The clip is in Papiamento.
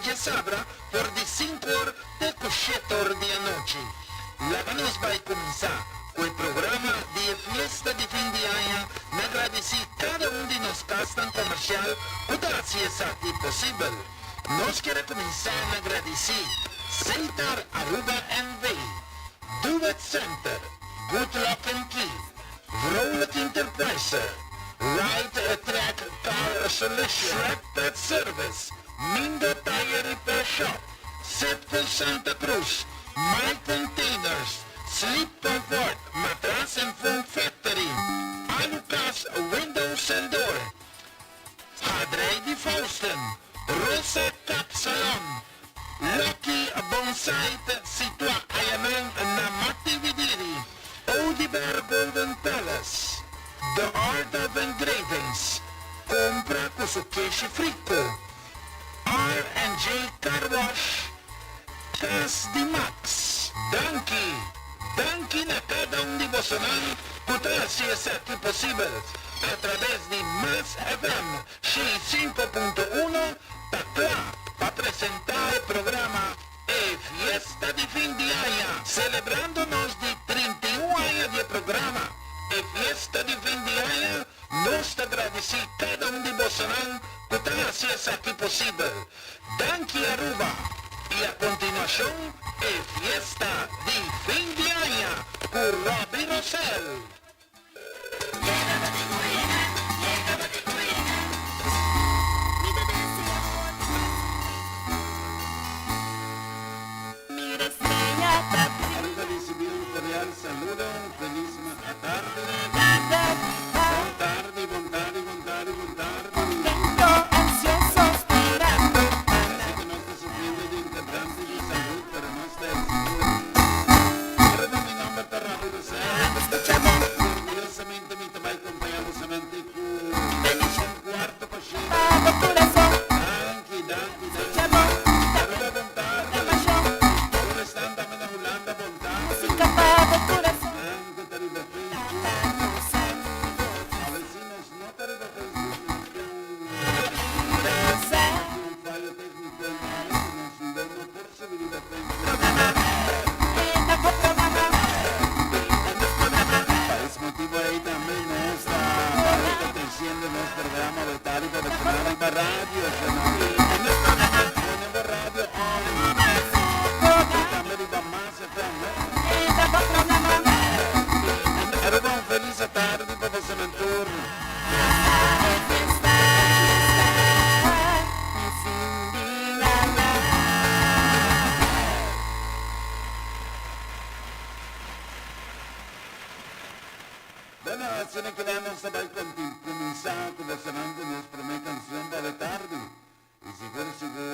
djasabra for di sink'or te ku shet'or di anochi. Laga nos bai kuminsá ku e programa di e fiesta di fin di aña na gradisí kada un di nos kasnan komersial ku ta hasi esaki posibel. Nos kier a kuminsá na gradisí Seitar Aruba NV, Duet Center, Good Lock and Key, Vrolijk Enterprise, Right Track Car Solution, Shrek Pet Service, Mindo Tire Repair Shop, Sepco Santa Cruz, My Containers, Sleep Comfort, Matras and Foam Factory, Alucas Windows and Door, Hadrij di Fausten, Rosa Kapsalon, Lucky Bonsai ta situá ayanan na Matividiri, Oudibor Golden Palace, The Art of Engravings, Compra cu su keshi frico, R and J Car Wash, Cas di Max. Danki! Danki na cada un di bosonan cu ta haci esaki posibel a traves di Mas FM 5.1 ta kla pa presentá e programa E Fiesta di Fin di Aña, selebrando nos di 31 aña di e programa E Fiesta di Fin di Aña. Nos ta gradisí kada un di bosonan ku ta hasi esaki posibel. Danki Aruba! I a kontinuashon E Fiesta di Fin di Aña ku Robbie Rosell. Aruba ricibi un cordial saludo, un feliz atardi. Bon tardi, bon tardi, bon tardi, bon tardi. Parece cu nos ta sufriendo di un quebrante di salud, pero nos ta sigur. Aruba, mi nomber ta Robbie Rosel. Orguyosamente mi ta bay compaña bosonan te cu un cuarto pa shete. Danki, danki, danki. Aruba, bon tardi. Tur esnan tambe na Hulanda, bon tardi. Nan cu ta riba Facebook. Awe si nos no ta riba Facebook, nos tin un fallo tecnico y momento nos lo no por subi riba Facebook. Pa es motibo ey tambe nos ta ahorita treciendo nos programa de tarde pa personal riba radio, shonal. Pone bo radio on. Y tambe riba Mas FM, no? Aruba un feliz atardi pa bosonan tur. Bueno, asina kila nos ta bai cuminsá cu bosonan cu nos prome cancion pa awe tardi. Y sigur sigur.